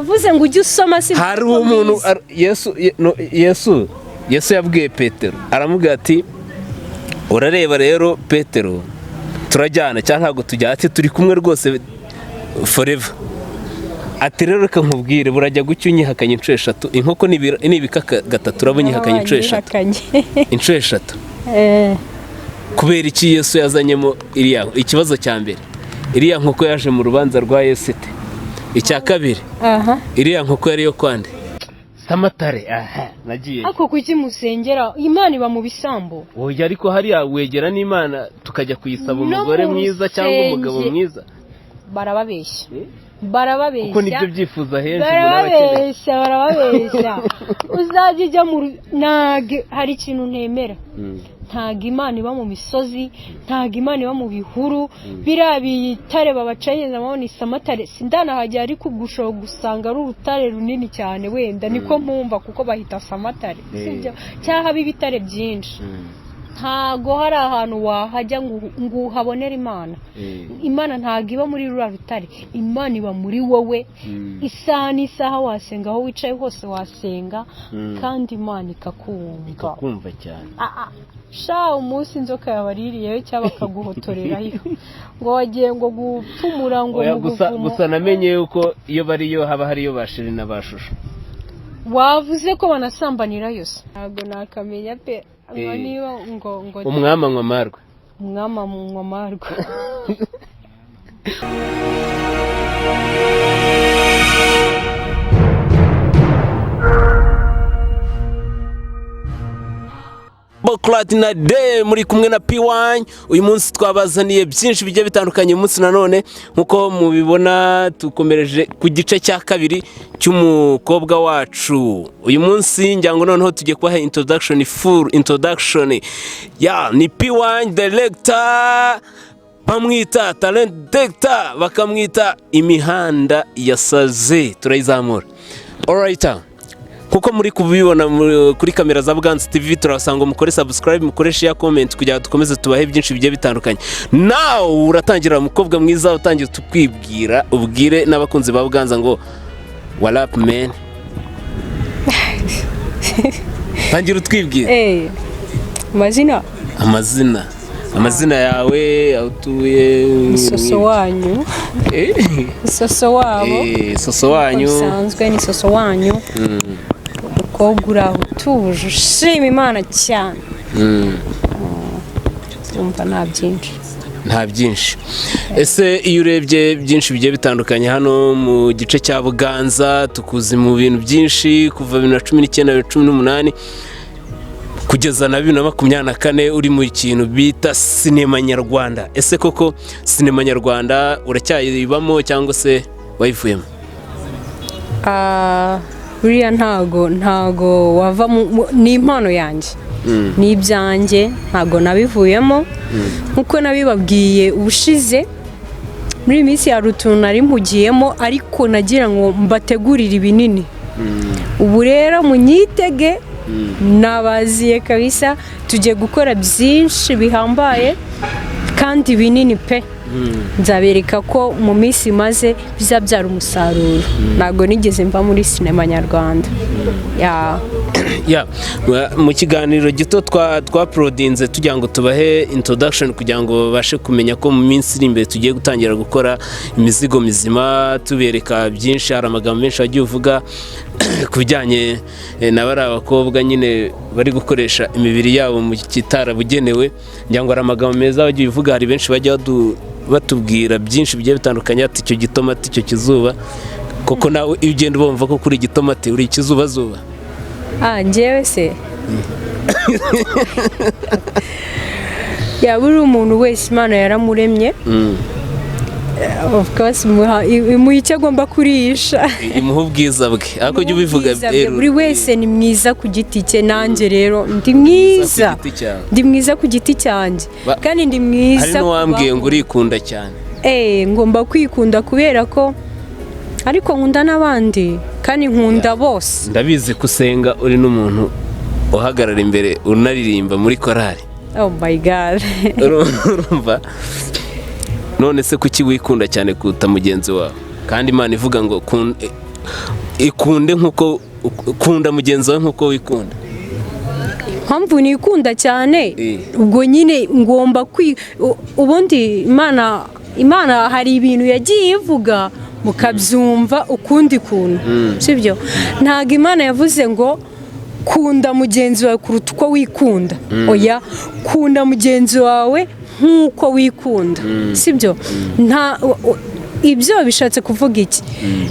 Ndavuze ngo ujye usoma, si Hari umuntu Yesu no, Yesu yabwiye Petero, aramubwira ati: "Urareba rero Petero, turajyana cyangwa ntabwo tujyana?" Ati: "Turi kumwe rwose forever." Ati: "Rero reka nkubwire, burajya gucya unyihakanye inshuro eshatu. Inkoko nibika gatatu uraba unyihakanye inshuro eshatu." Wanyihakanye. Inshuro eshatu. Kubera iki Yesu yazanyemo iriya? Ikibazo cya mbere, iriya nkoko yaje mu rubanza rwa Yesu ite? Icya kabiri, iriya nkoko yari iyo kwande? Samatare, aha nagiye. Ariko kuki musengera Imana iba mu bisambo? Oya, ariko hariya wegera n'Imana, tukajya kuyisaba No umugore mu mwiza cyangwa umugabo rusenge. mwiza. Barababeshya. Eh? Barababeshya. Kuko nibyo byifuzo henshi umuntu aba akeneye. Barababeshya, barababeshya. Uzajya ujya mu ntago hari ikintu ntemera. Ntago Imana iba mu misozi, ntago Imana iba mu bihuru. Biriya bitare babacanyizamo ni samatare, sindanahagera, ariko ubwo ushobora gusanga ari urutare runini cyane, wenda niko mpumva kuko bahita samatare, sibyo? Cyangwa haba ibitare byinshi. Ntago hari ahantu wahajya ngo uhabonere Imana. Imana ntago iba muri ruriya rutare, Imana iba muri wowe. Isaha n'isaha wasenga, aho wicaye hose wasenga, kandi Imana ikakumva. Ikakumva cyane. Ah, ah. Sha, umunsi inzoka yabaririyeyo cyangwa bakaguhotorerayo ngo wagiye ngo gupfumura ngo Oya, mu gusa buvumo. Gusa namenye yuko iyo bariyo haba hariyo ba chéri na ba chouchou. Wavuze ko banasambanirayo se? Ntabwo nakamenya pe, ngo niba ngo Umwami anywa amarwa. Umwami anywa amarwa. Boclat na de muri kumwe na P1. Uyu munsi twabazaniye byinshi bigiye bitandukanye. Uyu munsi nanone, nkuko mubibona, tukomereje ku gice cya kabiri cy'umukobwa wacu. Uyu munsi ngira ngo noneho tugiye kubaha introduction, full introduction ya ni P1 director, bamwita talent director, bakamwita imihanda yasaze turayizamura. Alright, nkuko muri kubibona kuri kamera za Buganza TV, turabasanga mukore subscribe, mukore share, comment, kugira ngo dukomeze tubahe byinshi bigiye bitandukanye. Nawe uratangira, mukobwa mwiza, utangira tukwibwira, ubwire n'abakunzi ba Buganza ngo: "What up, man?" Tangira utwibwira. Amazina? Amazina yawe, aho utuye. Soso wanyu. Soso wabo. Soso wanyu. Bisanzwe ni soso wanyu, umukobwa uri aho utuje, ushima Imana cyane. Umva, nta byinshi. Nta byinshi. Ese iyo urebye byinshi bigiye bitandukanye hano mu gice cya Buganza, tukuzi mu bintu byinshi kuva 2019, 2018 kugeza na 2024, uri mu kintu bita sinema nyarwanda. Ese koko sinema nyarwanda uracyayibamo cyangwa se wayivuyemo? Ah, buriya ntago wava ni impano yanjye, ni ibyanjye, ntago nabivuyemo. Nkuko nabibabwiye ubushize, muri iyi minsi hari utuntu nari mpugiyemo, ariko nagira ngo mbategurire ibinini. Ubu rero munyitege, nabaziye kabisa, tugiye gukora byinshi bihambaye kandi binini pe. Nzabereka ko mu minsi imaze bizabyara umusaruro. Ntabwo nigeze mva muri sinema nyarwanda ya. Ya, mu kiganiro gito twaporodinze tugira ngo tubahe introduction, kugira ngo babashe kumenya ko mu minsi iri imbere tugiye gutangira gukora imizigo mizima, tubereka byinshi. Hari amagambo menshi wagiye uvuga ku bijyanye na bariya bakobwa nyine bari gukoresha imibiri yabo mu kitarabugenewe. Ngira ngo hari amagambo meza wagiye uvuga. Hari benshi bajya batubwira byinshi bigiye bitandukanye, ati icyo gitomati, icyo kizuba. Koko nawe iyo ugenda ubumva ko kuri igitomati, uri ikizubazuba? Ah, njyewe se, yaba uri umuntu wese, Imana yaramuremye. Of course imuha icyo agomba kurisha. Imuha ubwiza bwe, ariko ujya ubivuga. Ubwiza bwe, buri wese ni mwiza ku giti cye. Nanjye rero ndi mwiza. Ku giti cyawe. Ndi mwiza ku giti cyanjye. Kandi ndi mwiza Hari n'uwambwiye ngo urikunda cyane. Ngomba kwikunda kubera ko ariko nkunda n'abandi, kandi nkunda bose. Ndabizi ko usenga, uri n'umuntu uhagarara imbere, unaririmba muri korali. Oh my God! Urumva, none se kuki wikunda cyane kuruta mugenzi wawe, kandi Imana ivuga ngo Ikunde nk'uko ukunda mugenzi wawe, nk'uko wikunda. Mpamvu nikunda cyane, ubwo nyine ngomba kwi ubundi Imana hari ibintu yagiye ivuga mukabyumva ukundi kuntu, sibyo? Ntabwo Imana yavuze ngo kunda mugenzi wawe kuruta uko wikunda. Oya, kunda mugenzi wawe nk'uko wikunda, sibyo? Nta ibyo bishatse kuvuga iki?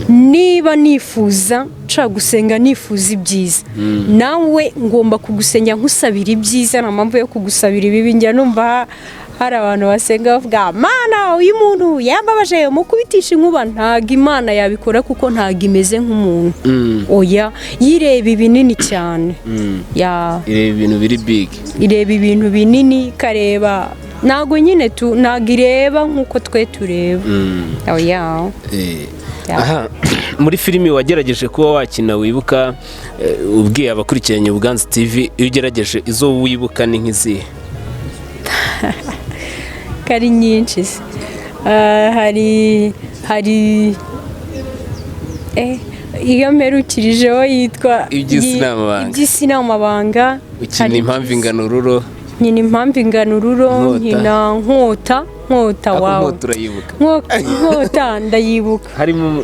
Niba nifuza, nshaka gusenga, nifuza ibyiza, nawe ngomba kugusenya nkusabira ibyiza. Nta mpamvu yo kugusabira ibibi. Njya numva hari abantu basenga bavuga: "Mana, uyu muntu yambabaje, mukubitisha inkuba." Ntabwo Imana yabikora, kuko ntabwo imeze nk'umuntu. Oya, yireba ibinini cyane ya. Ireba ibintu biri big. Ireba ibintu binini, ikareba, ntabwo nyine tu, ntabwo ireba nk'uko twe tureba. Oya. Ya. Aha, muri filimi wagerageje kuba wakina wibuka, ubwiye abakurikiranye Buganza TV, iyo ugerageje izo wibuka ni nk'izihe? Kari nyinshi se. Hari iyo mperukirijeho yitwa Iby'isi ni amabanga. Iby'isi ni amabanga. Ukina Hari impamvu ingana ururo. Nkina impamvu ingana ururo. Nkota. Nkina Nkota, Nkota. Ako Wawe. Nkota urayibuka? Nkota ndayibuka.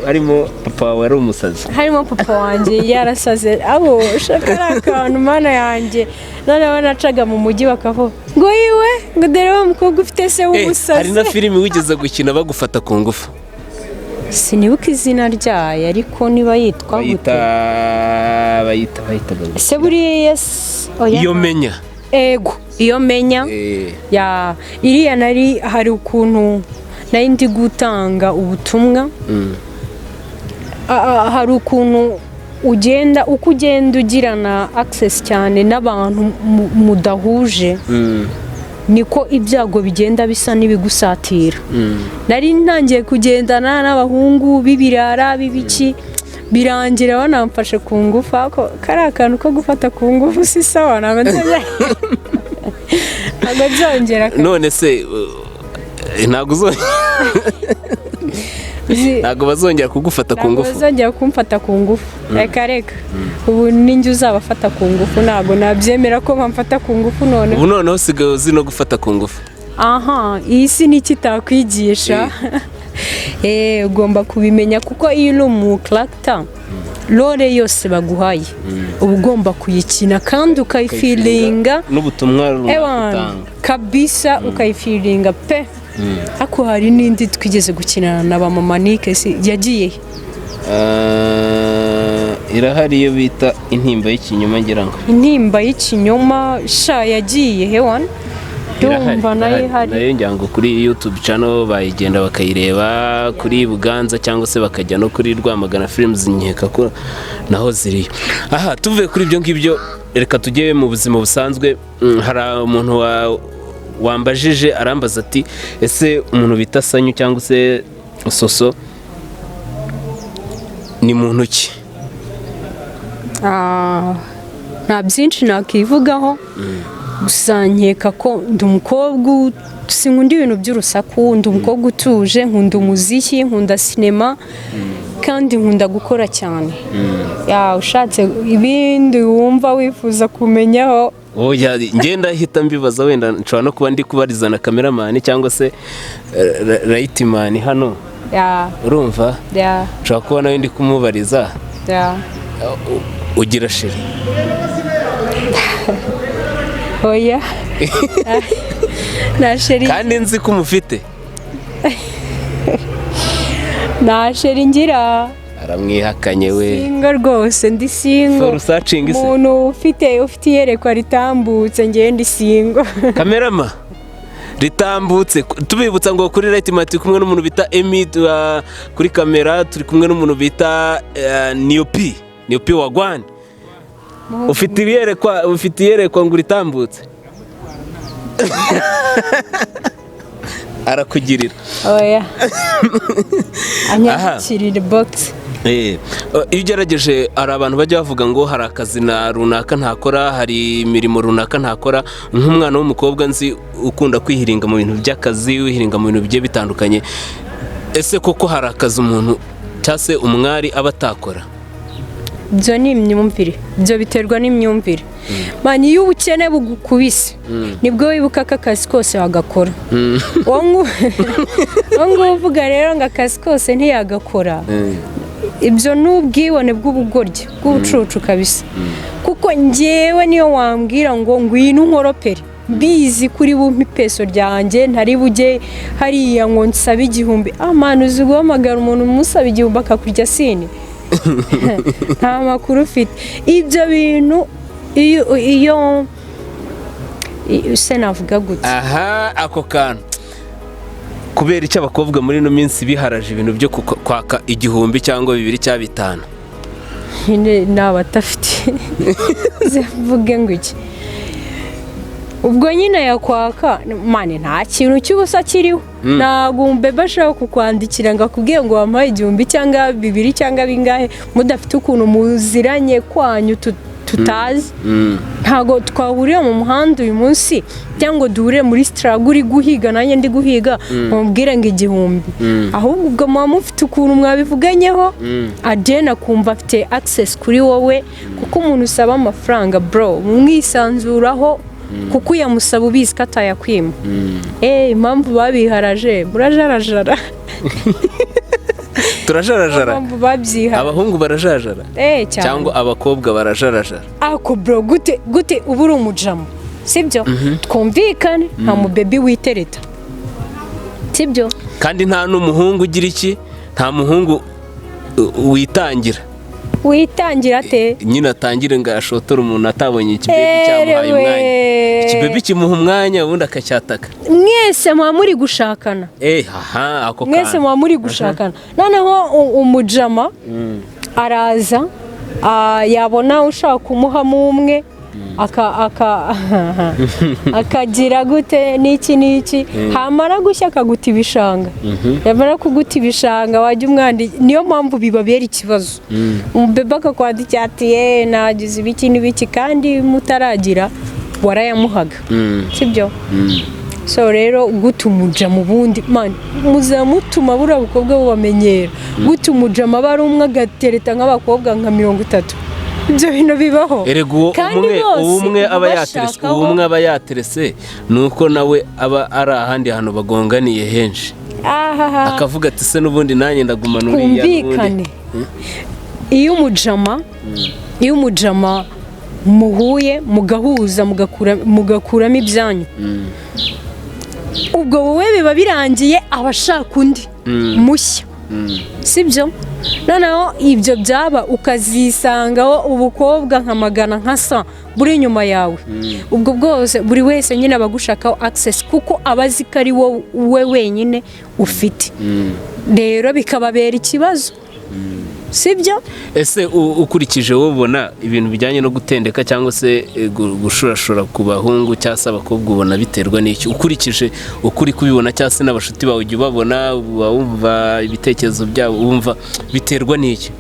Harimo papa wawe ari umusazi. Harimo papa wanjye yarasaze, abo shaka ari akantu, Mana yanjye. Noneho nacaga mu mujyi bakavuga ngo yiwe, ngo dore wa mukobwa ufite se Hari w'umusazi. na filimi wigeze gukina bagufata ku ngufu. Sinibuka izina ryayo, ariko niba yitwa Bayita gute? Bayita Se buriya oya. Iyo menya. Ego, iyo menya. Ya, iriya nari, hari ukuntu nari ndi gutanga ubutumwa. Hari ukuntu ugenda, uko ugenda ugirana access cyane n'abantu mudahuje, niko ibyago bigenda bisa n'ibigusatira. Nari ntangiye kugendana n'abahungu b'ibirara b'ibiki, birangira banamfashe ku ngufu. Ariko kariya kantu ko gufata ku ngufu si sawa, ntabwo nzongera. None se ntabwo bazongera kugufata ku Ntabwo ngufu? bazongera kumfata ku ngufu, reka reka. Ubu ninjye uzabafata ku ngufu. Ntabwo nabyemera ko bamfata ku ngufu none. Ubu noneho usigaye uzi no gufata ku ngufu. Aha, iyi si niki itakwigisha? Ugomba kubimenya, kuko iyo uri umu character, role yose baguhaye uba ugomba kuyikina kandi ukayifeelinga. N'ubutumwa runaka Ewan, utanga. Kabisa, ukayifeelinga pe. Ariko hari n'indi twigeze gukinana na ba mama Nike, si yagiye he? Irahari, iyo bita Intimba y'Ikinyoma, ngira ngo. Intimba y'Ikinyoma sha, yagiye he wana? Ndumva nayo ihari. Nayo ngira ngo kuri YouTube channel bayigenda bakayireba kuri Buganza, cyangwa se bakajya no kuri Rwamagana Films, nkeka ko naho ziriyo. Aha, tuvuye kuri ibyo ngibyo, reka tujye mu buzima busanzwe. Hari umuntu wambajije, arambaza ati: "Ese umuntu bita Sanyu cyangwa se Soso ni muntu ki?" Nta byinshi nakivugaho, gusa nkeka ko ndi umukobwa sinkunda ibintu by'urusaku, ndi umukobwa utuje, nkunda umuziki, nkunda sinema, kandi nkunda gukora cyane. Ya, ushatse ibindi wumva wifuza kumenyaho? Oya, ngenda ahita mbibaza, wenda nshobora no kuba ndi kubariza na cameraman cyangwa se lightman hano. Urumva? Ya. Nshobora kuba nawe ndi kumubariza. Ya. Ugira chéri? Oya, nta chéri. Kandi nzi ko umufite. Nta chéri ngira. Aramwihakanye we. Single rwose, ndi single. For searching se? Umuntu ufite iyerekwa ritambutse, ngewe ndi single. Cameraman ritambutse, tubibutsa ngo kuri lightman turi kumwe n'umuntu bita Emi, kuri kamera turi kumwe n'umuntu bita Niyopi Niyopi wagwan. Ufite iyerekwa, ufite iyerekwa ngo uritambutse, arakugirira. Oya, anyakirire box. Iyo ugerageje, hari abantu bajya bavuga ngo hari akazi na runaka ntakora, hari imirimo runaka ntakora. Nk'umwana w'umukobwa nzi ukunda kwihiringa mu bintu by'akazi, wihiringa mu bintu bigiye bitandukanye, ese koko hari akazi umuntu cyangwa se umwari aba atakora? Ibyo ni imyumvire, ibyo biterwa n'imyumvire. Man, iyo ubukene bugukubise nibwo wibuka ko akazi kose wagakora. Uwo nguwo uvuga rero ngo akazi kose ntiyagakora, ibyo ni ubwibone bw'ubugoryi, bw'ubucucu kabisa, kuko ngewe niyo wambwira ngo ngwino unkoropere, mbizi kuri bumpe ipeso ryanjye, ntari bujye hariya ngo nsabe 1000. Amana, uzi guhamagara umuntu umusaba 1000 akakurya sini? Nta makuru ufite. Ibyo bintu iyo se navuga gute? Aha, ako kantu, kubera icyo abakobwa muri ino minsi biharaje ibintu byo kwaka 1000 cyangwa 2 cyangwa 5? Nyine ni abatafite, mvuge ngo iki? Ubwo nyine yakwaka. Man, nta kintu cy'ubusa kiriho. Ntabwo umubebe ashobora kukwandikira ngo akubwiye ngo wamuhaye 1000 cyangwa 2 cyangwa bingahe, mudafite ukuntu muziranye kwanyu tutazi. Ntabwo twahurira mu muhanda uyu munsi cyangwa ngo duhurire muri struggle, uri guhiga nanjye ndi guhiga, mubwire ngo 1000. Ahubwo ubwo muba mufite ukuntu mwabivuganyeho, agena akumva afite access kuri wowe, kuko umuntu usaba amafaranga, bro, mumwisanzuraho, kuko uyamusaba ubizi ko atayakwima. Impamvu babiharaje, murajarajara. Turajarajara? Impamvu babyiharaje. Abahungu barajarajara? Cyane. Cyangwa abakobwa barajarajara? Ako bro, gute gute uba uri umujama, sibyo? Twumvikane, nta mubebi witereta, sibyo? Kandi nta n'umuhungu ugira iki, nta muhungu witangira. Witangira ate? Nyine atangire ngo ashotore umuntu atabonye ikibebi cyamuhaye umwanya. Ikibebi kimuha umwanya, ubundi akacyataka. Mwese muba muri gushakana. Aha, ako Mwese kantu. muba muri gushakana, noneho umujama araza, yabona ushaka kumuhamo umwe, akagira gute n'iki n'iki, hamara gushya akaguta ibishanga. Yamara kuguta ibishanga, wajya umwandi. Niyo mpamvu bibabera ikibazo. Umubebe akakwandikira ati: "Ye, nagize ibiki n'ibiki", kandi mutaragira warayamuhaga, sibyo? So rero guta umujama, ubundi man muzamutuma buriya bukobwa bubamenyera. Guta umujama aba ari umwe agatereta nk'abakobwa nka 30, ibyo bintu bibaho. Erega uwo Kandi umwe bose uwo umwe aba yaterese, ubashakaho. Uwo umwe aba yaterese, ni uko nawe aba ari ahandi hantu bagonganiye henshi, Ahaha. akavuga ati: "Se n'ubundi nanjye ndagumana uriya n'ubundi." Twumvikane, iyo umujama muhuye, mugahuza, mugakuramo ibyanyu, ubwo wowe biba birangiye, aba ashaka undi mushya, sibyo? Noneho ibyo byaba ukazisangaho ubukobwa nka magana, nka sa buri inyuma yawe, ubwo bwose buri wese nyine aba agushakaho access, kuko aba azi ko ari wowe wenyine ufite. Rero bikababera ikibazo, sibyo? Ese ukurikije wowe, ubona ibintu bijyanye no gutendeka cyangwa se gushurashura ku bahungu cyangwa se abakobwa, ubona biterwa n'iki, ukurikije uko uri kubibona, cyangwa se n'abashuti bawe ujya ubabona, uba wumva ibitekerezo byabo, wumva biterwa n'iki?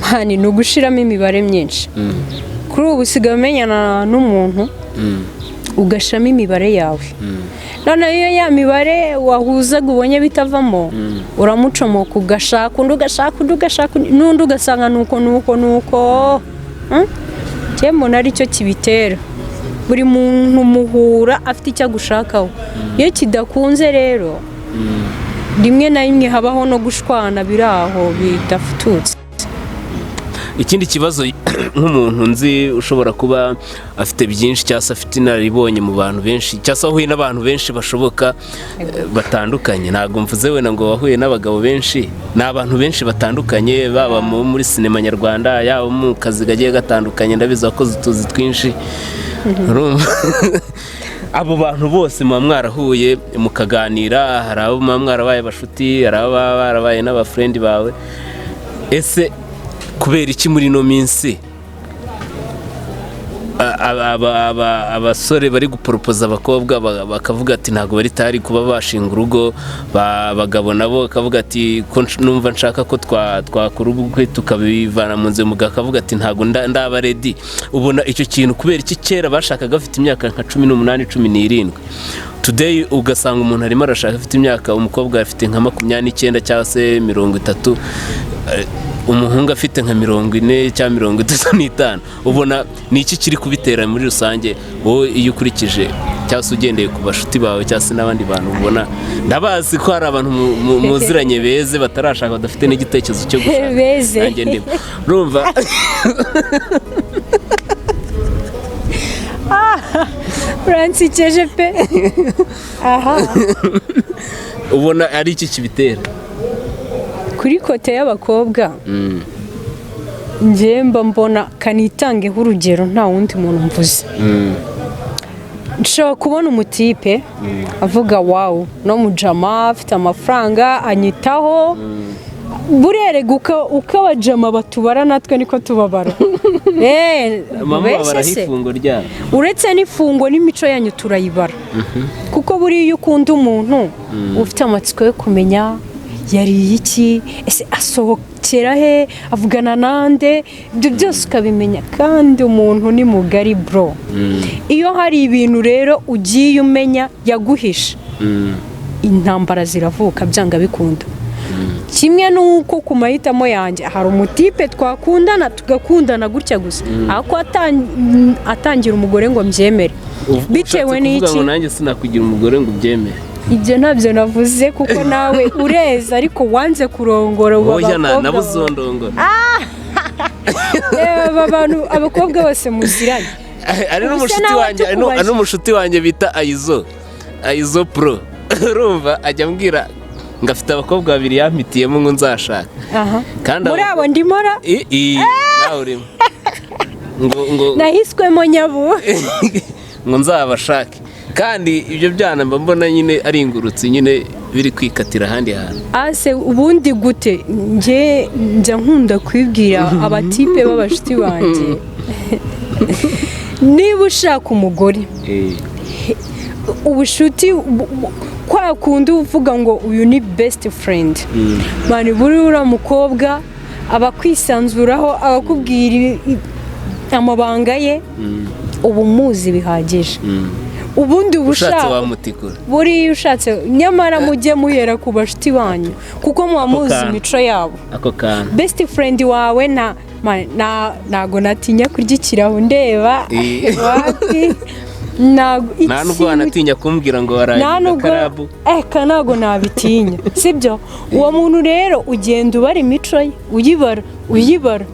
Man, ni ugushiramo imibare myinshi. Kuri ubu usigaye umenyana n'umuntu ugashiramo imibare yawe, noneho iyo ya mibare wahuzaga ubonye bitavamo, uramucomoka, ugashaka undi, ugashaka undi, ugashaka undi, n'undi, ugasanga nuko nuko nuko. Njye mbona aricyo kibitera. Buri muntu muhura afite icyo agushakaho. Iyo kidakunze rero, rimwe na rimwe habaho no gushwana biri aho bidafututse. Ikindi kibazo, nk'umuntu nzi ushobora kuba afite byinshi cyangwa se afite inararibonye mu bantu benshi, cyangwa se wahuye n'abantu benshi bashoboka batandukanye, ntabwo mvuze wenda ngo wahuye n'abagabo benshi, ni abantu benshi batandukanye, baba muri sinema nyarwanda, yaba mu kazi kagiye gatandukanye, ndabizi wakoze utuzi twinshi. Urumva? Abo bantu bose muba mwarahuye mukaganira, hari abo muba mwarabaye abashuti, hari abo baba barabaye n'aba friend bawe. Ese kubera iki muri ino minsi abasore bari guporopoza abakobwa bakavuga ati ntabwo bari tayari kuba bashinga urugo, abagabo nabo bakavuga ati ko numva nshaka ko twakora ubukwe tukabivana mu nzu, umugabo akavuga ati ntabwo ndaba ready? Ubona icyo kintu kubera iki? Kera bashakaga bafite imyaka nka 18, 17, today ugasanga umuntu arimo arashaka afite imyaka, umukobwa afite nka 29 cyangwa se 30. Umuhungu afite nka 40 cyangwa 35. Ubona ni iki kiri kubitera muri rusange, wowe iyo ukurikije cyangwa se ugendeye ku bashuti bawe cyangwa se n'abandi bantu ubona? Ndabazi ko hari abantu muziranye beze batarashaka, badafite n'igitekerezo cyo gushaka. Beze. Nanjye ndimo, urumva? Uransekeje pe, aha. Ubona ari iki kibitera? Kuri côté y'abakobwa, njye mba mbona, kanitangeho urugero, nta wundi muntu mvuze, nshobora kubona umutipe avuga: "Wow, no mujama afite amafaranga, anyitaho." Burerega uko abajama batubara natwe niko tubabara. Mama, Ubeshye babaraho se? Ifungo ryabo. Uretse n'ifungo, n'imico yanyu turayibara, kuko buriya iyo ukunda umuntu ufite amatsiko yo kumenya yariye iki, ese asohokera he, avugana nande, ibyo byose ukabimenya. Kandi umuntu ni mugari, bro. Iyo hari ibintu rero ugiye umenya yaguhishe, intambara ziravuka byanga bikunda. Kimwe n'uko ku mahitamo yanjye hari umutipe twakundana, tugakundana gutya gusa, ariko atangira umugore ngo mbyemere bitewe Ushatse kuvuga n'iki? ngo nanjye sinakugira umugore ngo ubyemere? Ibyo ntabyo navuze, kuko nawe ureza ariko wanze kurongora. Ubu Oya, na abakobwa nabuzondongora. Aba bantu, abakobwa bose muziranye. Ari Ubu se n'umushuti nawe wanjye, ari tukubaje. ari n'umushuti wanjye bita Ayizo, Ayizo Pro, urumva ajya ambwira ngo afite abakobwa babiri yampitiyemo ngo nzashaka. Aha. Kandi Muri abo ndimora? Nawe urimo, ngo Nahiswemo nyabu. ngo nzabashake. Kandi ibyo byana mba mbona nyine ari ingurutsi nyine biri kwikatira ahandi hantu. Ase ubundi gute? Njye njya nkunda kwibwira abatipe b'abashuti banjye: niba ushaka umugore, ubushuti kwa kundi uvuga ngo uyu ni best friend, man, buri uriya mukobwa aba akwisanzuraho, abakubwira amabanga ye, uba umuzi bihagije. Ubundi uba Ushatse ushaka wamutikura. Buriya ushatse, nyamara mujye muhera ku bashuti banyu, kuko muba muzi Kantu. imico yabo. Ako kantu. Best friend wawe ntago natinya kurya ikirahu ndeba. Wapi, ntago. Nta nubwo wanatinya kumbwira ngo waraye Nta mu nubwo gakarabu. Eka, ntabwo nabitinya, sibyo? Uwo muntu rero ugenda ubara imico ye, uyibara, uyibara,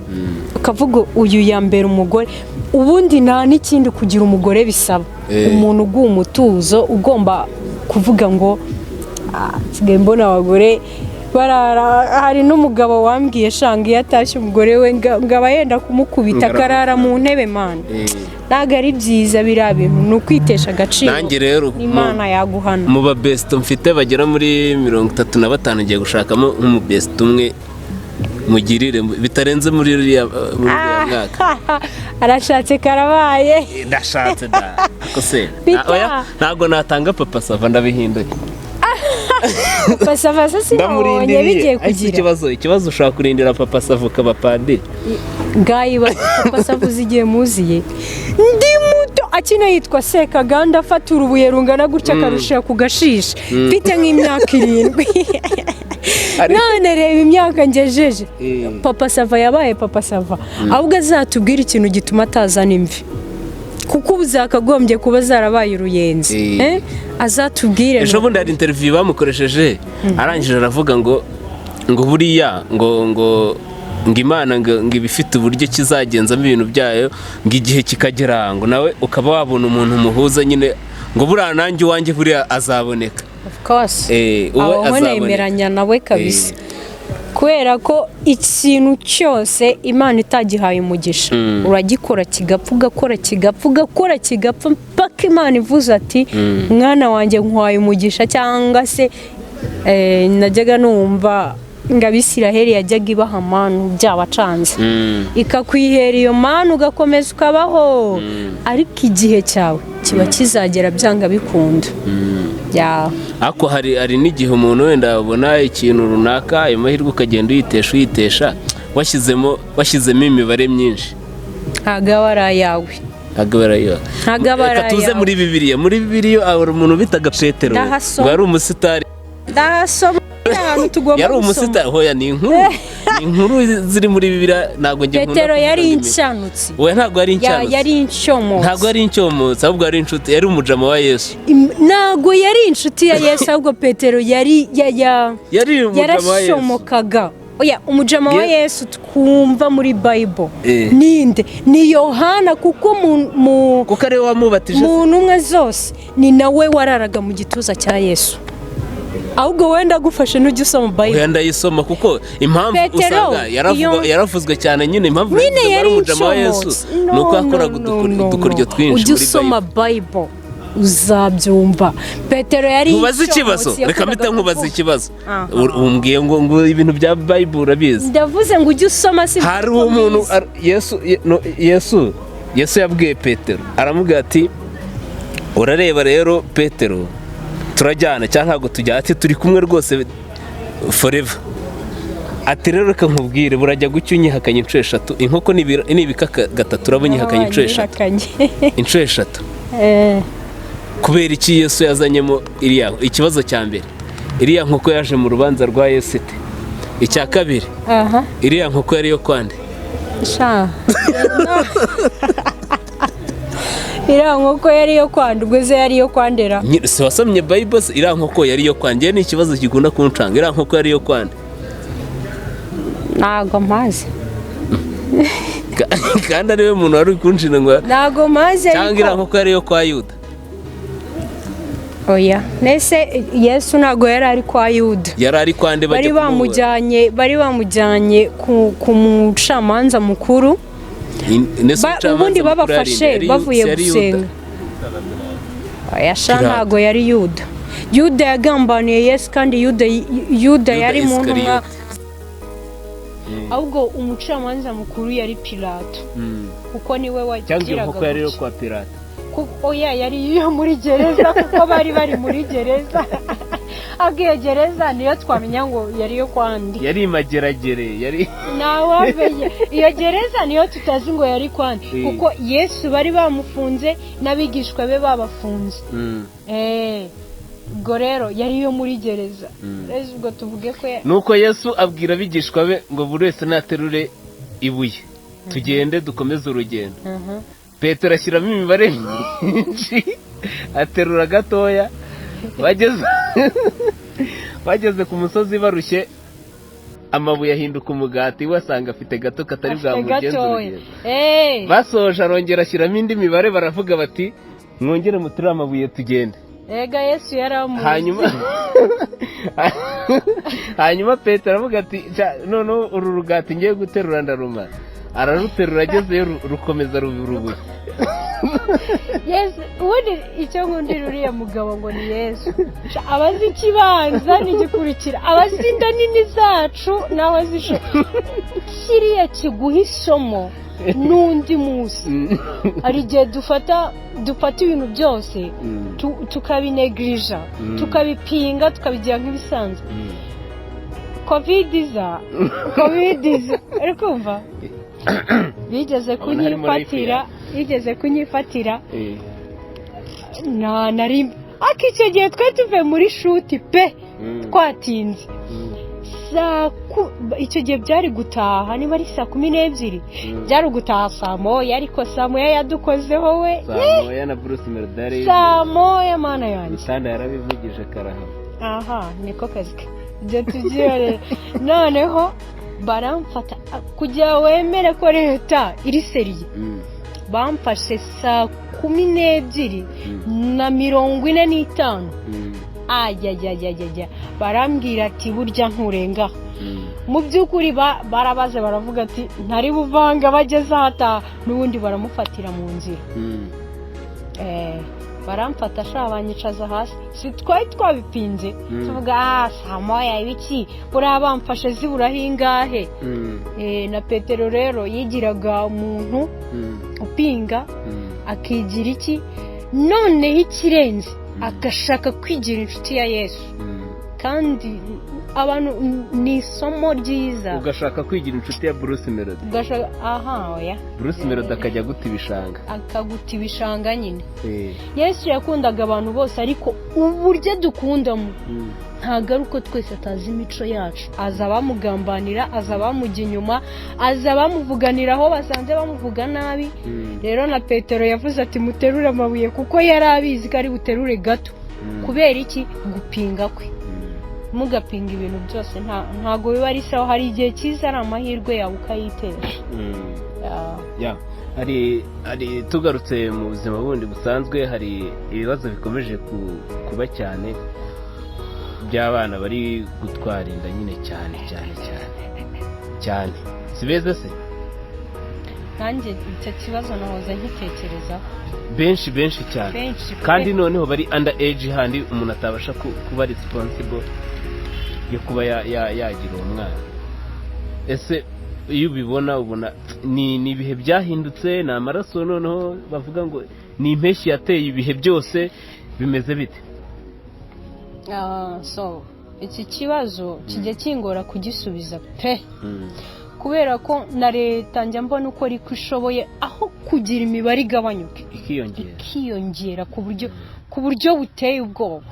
ukavuga uyu yambera umugore. Ubundi nta n'ikindi kugira umugore bisaba. Umuntu uguha umutuzo, ugomba kuvuga ngo: "Ah, nsigaye mbona abagore barara." Hari n'umugabo wambwiye shanga iyo atashye umugore we ngo aba yenda kumukubita, akarara mu ntebe, man. Ntabwo ari byiza biriya bintu, ni ukwitesha agaciro. Nanjye rero Imana yaguhana. mu ba besito mfite bagera muri 35, ngiye gushakamo nk'umubesito umwe mugirire bitarenze muri uriya mwaka. Arashatse karabaye. Ndashatse da, ako se Peter. Oya, ntabwo natanga Papa Sava, ndabihinduye. Papa Sava se sinabonye bigiye Ariko kugira ikibazo ushobora kurindira Papa Sava ukaba padiri. Ngayi Papa Sava, uzi igihe muziye ndi muto, akina yitwa Sekaganda, afata urubuye rungana gutya akarushira ku gashishi, mfite nk'imyaka 7. None reba imyaka ngejeje. Papa Sava yabaye Papa Sava. Ahubwo azatubwire ikintu gituma atazana imvi, kuko ubu zakagombye kuba zarabaye uruyenzi. Eh? Azatubwire. Ejo bundi hari interview bamukoresheje, arangije aravuga ngo buriya ngo Imana ngo iba ifite uburyo kizagenzamo ibintu byayo, ngo igihe kikagera ngo nawe ukaba wabona umuntu muhuza nyine, ngo buriya nanjye iwanjye buriya azaboneka. Of course. Uwe Aho azaboneka. nemeranya nawe kabisa, kubera ko ikintu cyose Imana itagihaye umugisha, uragikora kigapfa, ugakora kigapfa, ugakora kigapfa, mpaka Imana ivuze ati: "Mwana wanjye, nkwaye umugisha." Cyangwa se najyaga numva ngo Abisiraheli yajyaga ibaha manu byabacanze, ikakwihera iyo manu ugakomeza ukabaho, ariko igihe cyawe kiba kizagera byanga bikunda. Ya. Ariko hari n'igihe umuntu wenda abona ikintu runaka, ayo mahirwe ukagenda uyitesha, uyitesha, washyizemo imibare myinshi. Ntabwo aba ari ayawe. Ntabwo aba ari ayawe. Ntabwo aba ari Reka tuze ayawe. muri Bibiliya. Muri Bibiliya hari umuntu bitaga Petero Ndahasoma. ngo ari umusitari. Ndahasoma. Ahantu tugomba Yari gusoma. umusitari. Hoya, ni inkuru, ni inkuru ziri muri Bibiliya. Ntabwo njye nkunda Petero kuvuga yari ngo inshanutsi. Oya, ntabwo yari inshanutsi. Yari inshomotsi. Ntabwo yari incyomotsi, ahubwo yari inshuti, yari umujama wa Yesu. Ntabwo yari inshuti ya Yesu, ahubwo Petero yari Yari umujama wa Yesu. yarashomokaga. Oya, umujama wa Yesu twumva muri Bible ninde? Ni Yohana, kuko mu Kuko ariwe wamubatije se. mu ntumwa zose ni nawe wararaga mu gituza cya Yesu. Ahubwo wenda agufashe, ntujya usoma Bible? Oya, ndayisoma, kuko impamvu Petero, usanga yaravuzwe cyane nyine, impamvu nyine navuze ngo yari ari umujama wa Yesu inshomotsi. ni uko yakoraga udukoryo twinshi Ujya muri usoma Bible. Bible uzabyumva. Petero yari Nkubaze ikibazo. inshomotsi, Reka mpita yakundaga nkubaza kuvuga. ikibazo. Aha. Umbwiye ngo ibintu bya Bible urabizi. Ndavuze ngo ujye usoma, si Hari ko umuntu mbizi. Yesu no, Yesu yabwiye Petero, aramubwira ati: "Urareba rero Petero, turajyana cyangwa ntabwo tujyana?" Ati: "Turi kumwe rwose forever." Ati: "Rero reka nkubwire, burajya gucya unyihakanye inshuro eshatu. Inkoko nibika gatatu uraba unyihakanye inshuro eshatu." Wanyihakanye. Inshuro eshatu. Kubera iki Yesu yazanyemo iriya? Ikibazo cya mbere, iriya nkoko yaje mu rubanza rwa Yesu ite? Icya kabiri, iriya nkoko yari iyo kwande? Sha, iriya nkoko yari iyo kwanda? Ubwo se yari iyo kwandera? Si wasomye Bible se? Iriya nkoko yari iyo kwande? Ni ikibazo gikunda kuncanga. Iriya nkoko yari iyo kwande? Ntago mpazi. Kandi ariwe muntu wari uri kunshina ngo Ntago mpazi. Cyangwa iriya Ariko nkoko yari iyo kwa Yuda? Oya, nese Yesu ntago yari ari kwa Yuda. Yari ari kwande Bari bajya kumubura? bamujyanye ku mucamanza mukuru. Nese umucamanza Ubundi mukuru yari babafashe nde? bavuye Yari Yuda? gusenga. Oya sha. Pilato. Ntago yari Yuda. Yuda yagambaniye Yesu, kandi Yuda yari mu ntumwa. Isikariyoti. Ahubwo umucamanza mukuru yari Pilato, kuko niwe Cyangwa iyo wagiraga nkoko yari iyo gutya. kwa Pilato? Oya, yari iyo muri gereza, kuko bari bari muri gereza. Ahubwo iyo gereza niyo twamenya ngo yari iyo kwandi. Yari imageragere, yari Ntawamenye. Iyo gereza niyo tutazi ngo yari kwandi, kuko Yesu bari bamufunze n'abigishwa be babafunze. Ubwo rero yari iyo muri gereza. Rero ubwo tuvuge ko Nuko Yesu abwira abigishwa be ngo buri wese naterure ibuye tugende dukomeze urugendo. Petero ashyiramo imibare myinshi, aterura gatoya. Bageze ku musozi barushye, amabuye ahinduka umugati, we asanga afite gato katari Afite bwamugenze gatoya. urugendo. Basoje arongera ashyiramo indi mibare, baravuga bati: "Mwongere muterure amabuye tugende." Ega Yesu yaramuzi. Hanyuma Petero aravuga ati: "Ca, noneho uru rugati ngiye guterura ndarumara." Araruterura, agezeyo rukomeza ruba urubuye. Yesu ubundi, icyo nkundira uriya mugabo ngo ni Yesu. Sha, abazi ikibanza n'igikurikira, abazi inda nini zacu n'abazi kiriya kiguha isomo n'undi munsi. Hari igihe dufata ibintu byose tukabinegirija, tukabipinga, tukabigira nk'ibisanzwe. Covid iza, Covid iza, uri kumva, bigeze Ubona harimo kunyifatira, bigeze kunyifatira nta na rimwe. Ariko icyo gihe twari tuvuye muri shoot pe, twatinze. Icyo gihe byari gutaha niba ari saa 12, byari ugutaha saa 1, ariko saa 1 yadukozeho we. Saa 1 na Bruce Melody. Saa 1, mana yanjye. Bitanda yarabivugije karahava. Aha niko kazi ke, ibyo tubyihorere. Noneho baramfata kugira wemere ko leta iri sérieux. Bamfashe saa 12:45. Ayayayayaya, barambwira ati: "Burya nturenga." Mu by'ukuri barabaze, baravuga ati: "Ntari buvanga bageze ahataha n'ubundi baramufatira mu nzira." Baramfata sha, banyicaza hasi. Si twari twabipinze, tuvuga: "Ah, saa 1 ibiki, buriya bamfashe ziburaho ingahe?" Na Petero rero yigiraga umuntu upinga, akigira iki, noneho ikirenze agashaka kwigira inshuti ya Yesu, kandi Abantu ni isomo ryiza. Ugashaka kwigira inshuti ya Bruce Melody. Ugashaka aha, oya. Bruce Melody akajya guta ibishanga. Akaguta ibishanga nyine. Yesu yakundaga abantu bose, ariko uburyo dukundamo ntabwo ari uko twese atazi imico yacu. Aza abamugambanira, aza abamujya inyuma, aza abamuvuganira aho basanze bamuvuga nabi. Rero na Petero yavuze ati: "Muterure amabuye," kuko yari abizi ko ari buterure gato. Kubera iki? Gupinga kwe. Mugapinga ibintu byose, ntago biba ari sawa. Hari igihe cyiza ari amahirwe yawe ukayitesha. Ya, hari tugarutse mu buzima bundi busanzwe, hari ibibazo bikomeje kuba cyane by'abana bari gutwara inda nyine cyane cyane cyane cyane. Si beza se? Nanjye icyo kibazo nahoze nkitekerezaho. Benshi benshi cyane. Benshi pe. Kandi noneho bari under age, handi umuntu atabasha kuba responsible yo kuba yagira uwo mwana. Ese iyo ubibona, ubona ni ibihe byahindutse, ni amaraso, noneho bavuga ngo ni impeshyi yateye ibihe byose, bimeze bite? So iki kibazo kijya kingora kugisubiza pe, kubera ko na leta njya mbona uko ariko ishoboye, aho kugira imibare igabanyuke ikiyongera. Ikiyongera ku buryo buteye ubwoba.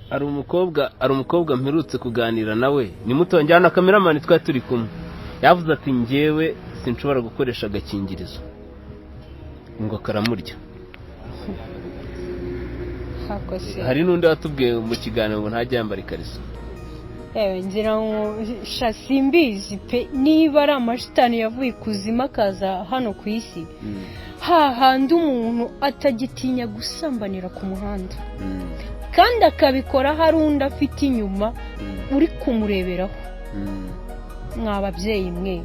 Hari umukobwa mperutse kuganira nawe, ni muto, njyana na cameraman twari turi kumwe, yavuze ati: "Njyewe sinshobora gukoresha agakingirizo," ngo karamurya. Hako se. Hari n'undi watubwiye mu kiganiro ngo ntajya yambara ikariso. Yewe, ngira ngo sha simbizi pe, niba ari amashitani yavuye ikuzimu akaza hano ku isi, hahandi umuntu atagitinya gusambanira ku muhanda, kandi akabikora hari undi afite inyuma uri kumureberaho. Mwa babyeyi mwe,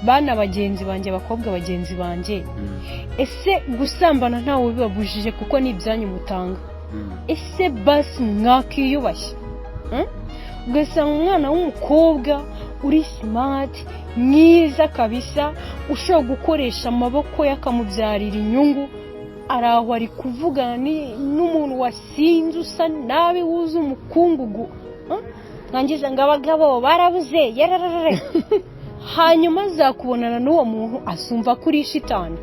bana bagenzi banjye, abakobwa bagenzi banjye, ese gusambana ntawe bibabujije kuko ni ibyanyu mutanga? Ese basi mwakiyubashye? Ugasanga umwana w'umukobwa uri smart, mwiza kabisa, ushobora gukoresha amaboko ye akamubyarira inyungu, ari aho ari kuvugana n'umuntu wasinze, usa nabi, wuzuye umukungugu. Nkangiza ngo abagabo barabuze yarararare, hanyuma azakubonana n'uwo muntu asumva ko uri shitani.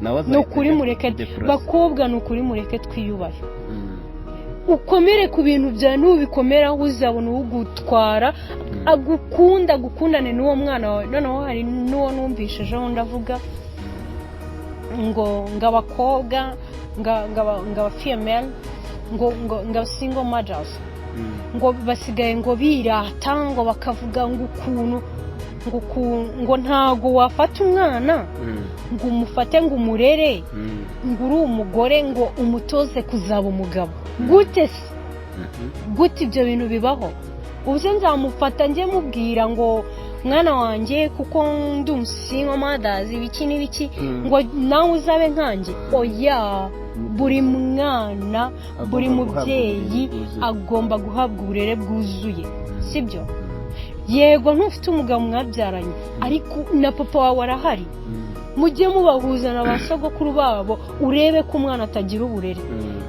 Nawe Ni ukuri mureke, bakobwa, ni ukuri mureke twiyubahe. Ukomere ku bintu byawe, nubikomeraho uzabona ugutwara agukunda, agukundane n'uwo mwana wawe. Noneho hari n'uwo numvise ejo bundi avuga ngo abakobwa, ngo aba female, ngo single mothers, ngo basigaye ngo birata, ngo bakavuga ngo ukuntu ngo ntago wafata umwana ngo umufate ngo umurere, ngo uri umugore, ngo umutoze kuzaba umugabo. Gute se? Gute ibyo bintu bibaho? Ubu nzamufata njye mubwira ngo: "Mwana wanjye, kuko ndi umu single mothers, ibiki n'ibiki," ngo nawe uzabe nkanjye? Oya, buri mwana, buri mubyeyi agomba guhabwa uburere bwuzuye, sibyo? Yego, ntufite umugabo mwabyaranye, ariko na papa wawe arahari, mujye mubahuza na ba sogokuru babo, urebe ko umwana atagira uburere.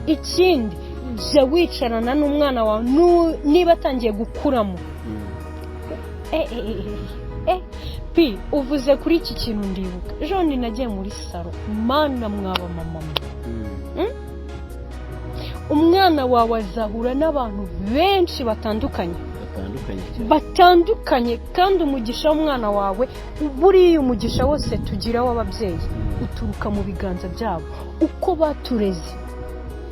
Ikindi, jya wicarana n'umwana wawe niba atangiye gukuramo. Pi uvuze kuri iki kintu ndibuka ejo bundi nagiye muri salon. Mana, mwaba mama, umwana wawe azahura n'abantu benshi batandukanye. Batandukanye cyane. Batandukanye, kandi umugisha w'umwana wawe, buriya umugisha wose tugira w'ababyeyi uturuka mu biganza byabo. Uko batureze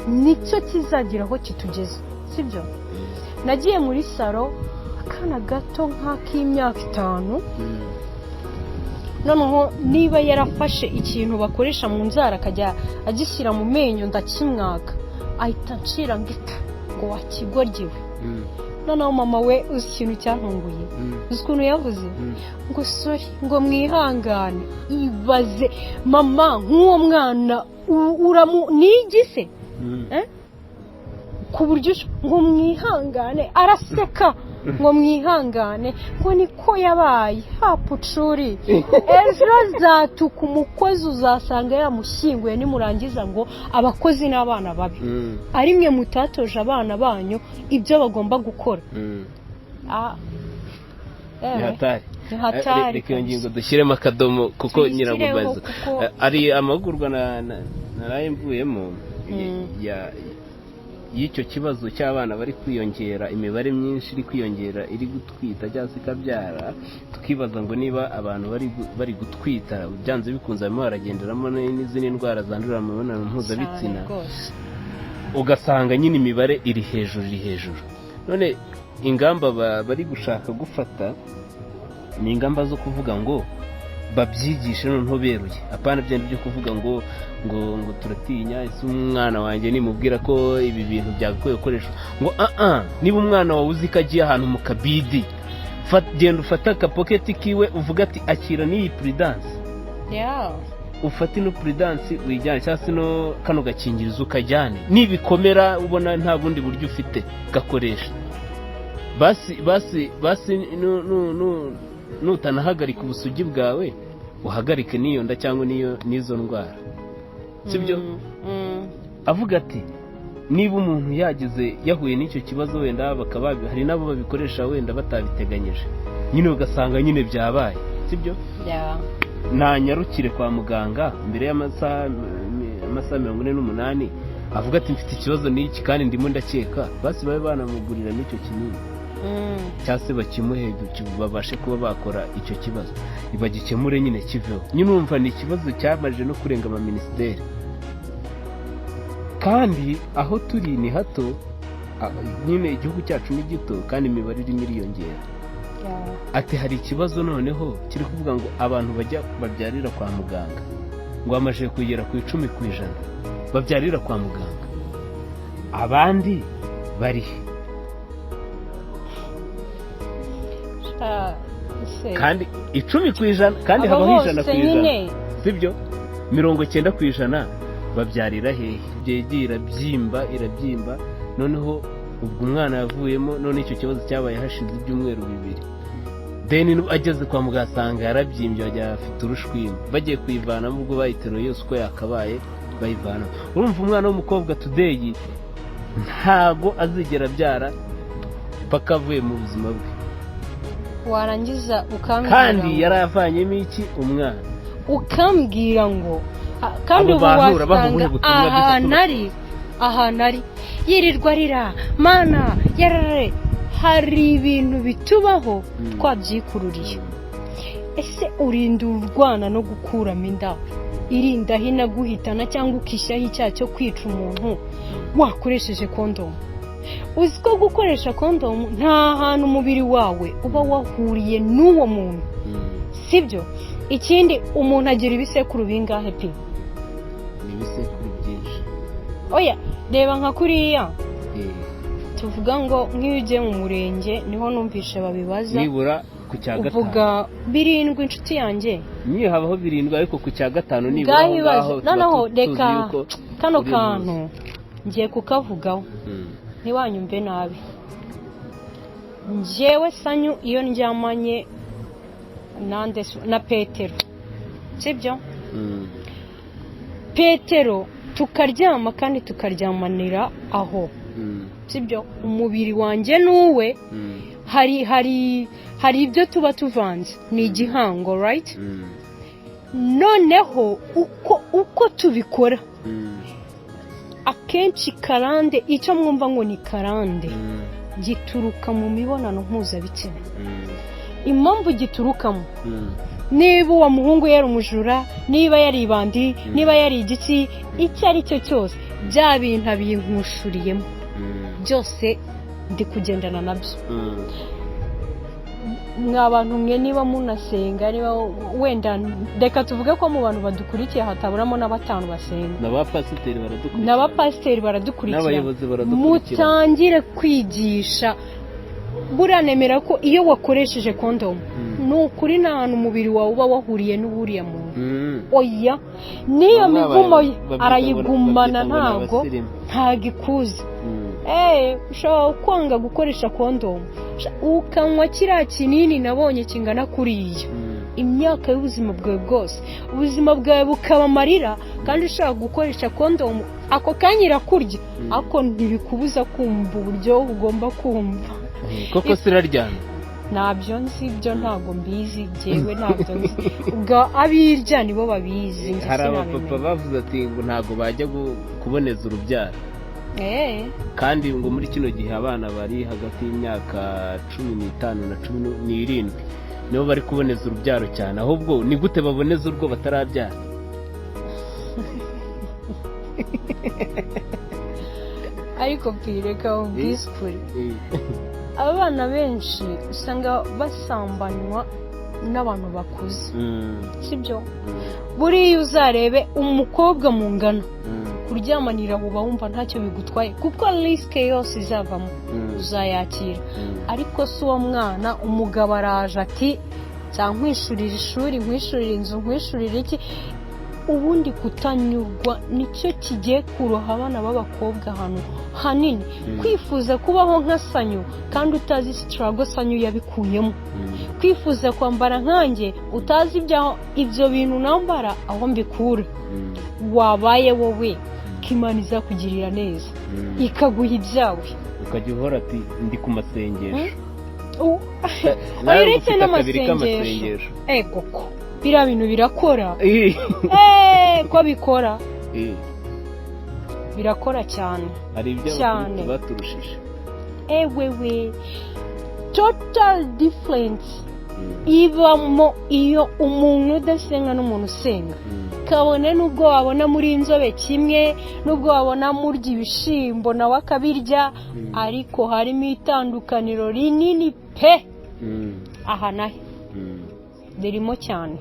nicyo kizagira aho kitugeza, sibyo? Nagiye muri salon, akana gato nk'ak'imyaka 5, noneho niba yarafashe ikintu bakoresha mu nzara akajya agishyira mu menyo, ndakimwaka, ahita ncira ngo ita, ngo wakigoryiwe. Noneho mama we, uzi ikintu cyantunguye? Uzi ukuntu yavuze? Ngo: "Sorry," ngo "mwihangane." Ibaze mama nk'uwo mwana uramu nigise? Ku buryo ngo mwihangane, araseka. Ngo mwihangane, ngo niko yabaye hapucuri. Ejo azatuka umukozi, uzasanga yamushyinguye. Nimurangiza ngo abakozi n'abana babi, ari mwe mutatoje abana banyu ibyo bagomba gukora. Ah, Ni ewe, hatari. Ni hatari. Reka iyo ngingo dushyiremo akadomo kuko Tuyishyireho. Nyirabubazo. Ari amahugurwa naraye mvuyemo y'icyo kibazo cy'abana bari kwiyongera, imibare myinshi iri kwiyongera iri gutwita cyangwa se ikabyara. Tukibaza ngo niba abantu bari gutwita, byanze bikunze barimo baragenderamo n'izindi ndwara zandurira mu mibonano mpuzabitsina. Cyane rwose. Ugasanga nyine imibare iri hejuru, iri hejuru. None ingamba bari gushaka gufata ni ingamba zo kuvuga ngo babyigishe noneho beruye, apana byenda byo kuvuga ngo turatinya, ese umwana wanjye nimubwira ko ibi bintu byagakwiye gukoreshwa, ngo ah, niba umwana wawe uzi ko agiye ahantu mu kabidi, genda ufate akapoketi kiwe, uvuga ati: "Akira n'iyi Prudence." Ufate ino Prudence uyijyane, cyangwa se no kano gakingirizo ukajyane. Nibikomera ubona nta bundi buryo ufite, gakoresha. Basi basi basi, nutanahagarika ubusugi bwawe, uhagarike n'iyo nda cyangwa n'iyo n'izo ndwara, sibyo? Avuga ati niba umuntu yagize, yahuye n'icyo kibazo, wenda bakaba hari n'abo babikoresha wenda batabiteganyije nyine, ugasanga nyine byabaye, sibyo? Nanyarukire kwa muganga mbere y'amasaha 48, avuga ati: "Mfite ikibazo n'iki kandi ndimo ndakeka." Basi babe banamugurira n'icyo kinini cyangwa se bakimuhe, babashe kuba bakora icyo kibazo, bagikemure nyine kiveho. Nyine urumva ni ikibazo cyamaze no kurenga amaminisiteri, kandi aho turi ni hato, nyine igihugu cyacu ni gito kandi imibare irimo iriyongera. Ati hari ikibazo noneho kiri kuvuga ngo abantu bajya babyarira kwa muganga, ngo bamaze kugera ku 10% babyarira kwa muganga, abandi bari he? Ah, se. Kandi 10% kandi Abo habaho 100 bose ku ijana. nyine. Sibyo? 90% babyarira hehe? Byegiye irabyimba, irabyimba, noneho ubwo umwana yavuyemo. None icyo kibazo cyabaye hashize ibyumweru 2, then ageze kwa muganga asanga yarabyimbye, wagira afite urushwima. Bagiye kuyivanamo, ubwo bayiteruye yose uko yakabaye bayivanamo. Urumva umwana w'umukobwa today ntago azigera abyara paka avuye mu buzima bwe. Warangiza ukambwira Kandi ngo- yari avanyemo iki? Umwana. Ukambwira ngo kandi Abo ubu bantu urabaha wasanga ubuhe butumwa? Ahantu ari, ahantu ari yirirwa arira mana yarare. Hari ibintu bitubaho twabyikururiye. Ese urinda urwana no gukuramo inda, irinda aho inaguhitana, cyangwa ukishyiraho icyaha cyo kwica umuntu wakoresheje kondomu? Uzi ko gukoresha kondomu nta hantu umubiri wawe uba wahuriye n'uwo muntu, sibyo? Ikindi, umuntu agira ibisekuru bingahe pe? Ni ibisekuru byinshi. Oya, reba nka kuriya tuvuga ngo nk'iyo ugiye mu murenge, niho numvishe babibaza. Nibura ku cya Uvuga gatanu. 7, inshuti yanjye. Niyo habaho 7, ariko ku cya gatanu nibura aho Ngaho ibaze. ngaho tuba Noneho tuzi reka yuko kano uri kantu ngiye kukavugaho, ntiwanyumve nabi. Njyewe Sanyu, iyo ndyamanye nande na Petero, sibyo? Petero tukaryama kandi tukaryamanira aho, sibyo? Umubiri wanjye n'uwe hari ibyo tuba tuvanze, ni igihango, right? Noneho uko tubikora akenshi, karande, icyo mwumva ngo ni karande, gituruka mu mibonano mpuzabitsina. Impamvu giturukamo, niba uwo muhungu yari umujura, niba yari ibandi, niba yari igiki, icyo ari cyo cyose, bya bintu abinkushuriyemo byose, ndi kugendana nabyo. Mwa bantu mwe, niba munasenga, niba wenda reka tuvuge ko mu bantu badukurikiye hataburamo na batanu basenga. N'abapasiteri baradukurikira. N'abapasiteri baradukurikira. N'abayobozi baradukurikira. Mutangire kwigisha. Buranemera ko iyo wakoresheje kondomu, ni ukuri nta hantu umubiri wawe uba wahuriye n'uwuriya muntu. Oya, n'iyo Bamwe mivumo ye babyita ngo arayigumana. babyita ngo ni Ntago abasirimu. ntago ikuzi. Ushobora kwanga gukoresha kondomu, ukanywa kiriya kinini nabonye kingana kuriya imyaka y'ubuzima bwawe bwose, ubuzima bwawe bukaba amarira, kandi ushaka gukoresha kondomu ako kanya irakurya, ariko ntibikubuza kumva uburyo ugomba kumva. Koko siraryana? Ntabyo nzi, ibyo ntabwo mbizi, njyewe ntabyo nzi, ubwo abirya nibo babizi, njye Hari abapapa sinabimenya. bavuze ati ngo ntabwo bajya kuboneza urubyaro, kandi ngo muri kino gihe abana bari hagati y'imyaka 15 na 17 nibo bari kuboneza urubyaro cyane. Ahubwo ni gute baboneza urwo batarabyara? Ariko reka ubwize ukuri, abana benshi usanga basambanywa n'abantu bakuze, sibyo? Buriya uzarebe umukobwa mungana kuryamanira, uba wumva ntacyo bigutwaye, kuko risque yose izavamo uzayakira. Ariko si uwo mwana, umugabo araje ati cyangwa nkwishurira ishuri, nkwishurira inzu, nkwishurira iki. Ubundi kutanyurwa nicyo kigiye kuroha abana b'abakobwa ahantu hanini, kwifuza kubaho nka Sanyu kandi utazi struggle Sanyu yabikuyemo, kwifuza kwambara nkanjye utazi ibyo bintu nambara aho mbikura. Wabaye wowe ko Imana izakugirira neza ikaguha ibyawe. Ukajya uhora ati ndi ku masengesho. Uretse Ufite akabiri n'amasengesho. k'amasengesho. Ego ko biriya bintu birakora, ko bikora, birakora cyane. Hari ibyo Cyane. abakristo baturushije. Ewewe, total difference ibamo iyo umuntu udasenga n'umuntu usenga, kabone n'ubwo wabona muri inzobe kimwe, n'ubwo wabona murya ibishimbo nawe akabirya, ariko harimo itandukaniro rinini pe. Aha nahe ririmo cyane.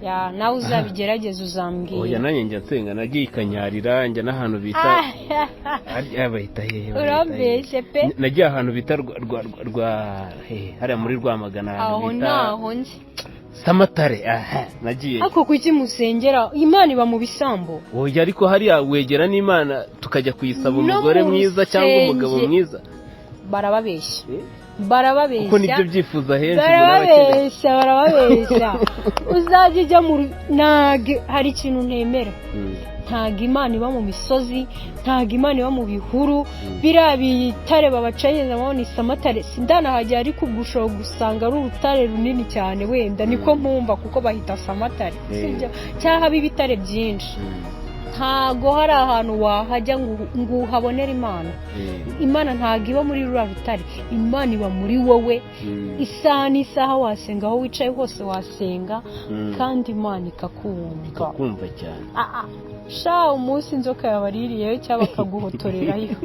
Ya, nawe uzabigerageza uzambwira. Oya, nanjye njya nsenga. Nagiye i Kanyarira, njya n'ahantu bita harya bahita hehe, bahita hehe? Urambeshye pe. Nagiye ahantu bita rwa hehe, hariya muri Rwamagana, ahantu Aho bita ntaho nzi. Samatare, aha nagiye. Ariko kuki musengera Imana iba mu bisambo? Oya, ariko hariya wegera n'Imana, tukajya kuyisaba No umugore mu mwiza cyangwa umugabo rusenge. mwiza. Barababeshya. Eh? Barababeshya. Kuko nibyo byifuzo henshi umuntu aba akeneye. Barababeshya, barababeshya. Uzajya ujya mu ntabwo hari ikintu ntemera. Ntabwo Imana iba mu misozi, ntabwo Imana iba mu bihuru. Biriya bitare babacengeza ni Samatare, sindanahagera, ariko ubwo ushobora gusanga ari urutare runini cyane, wenda niko mpumva kuko bahita Samatare, sibyo? Cyangwa haba ibitare byinshi. Ntabwo hari ahantu wahajya ngo uhabonere Imana. Imana ntabwo iba muri ruriya rutare, Imana iba muri wowe. Isaha n'isaha wasenga, aho wicaye hose wasenga, kandi Imana ikakumva. Ikakumva cyane. Ah, ah. Sha, umunsi inzoka yabaririyeyo cyangwa bakaguhotorerayo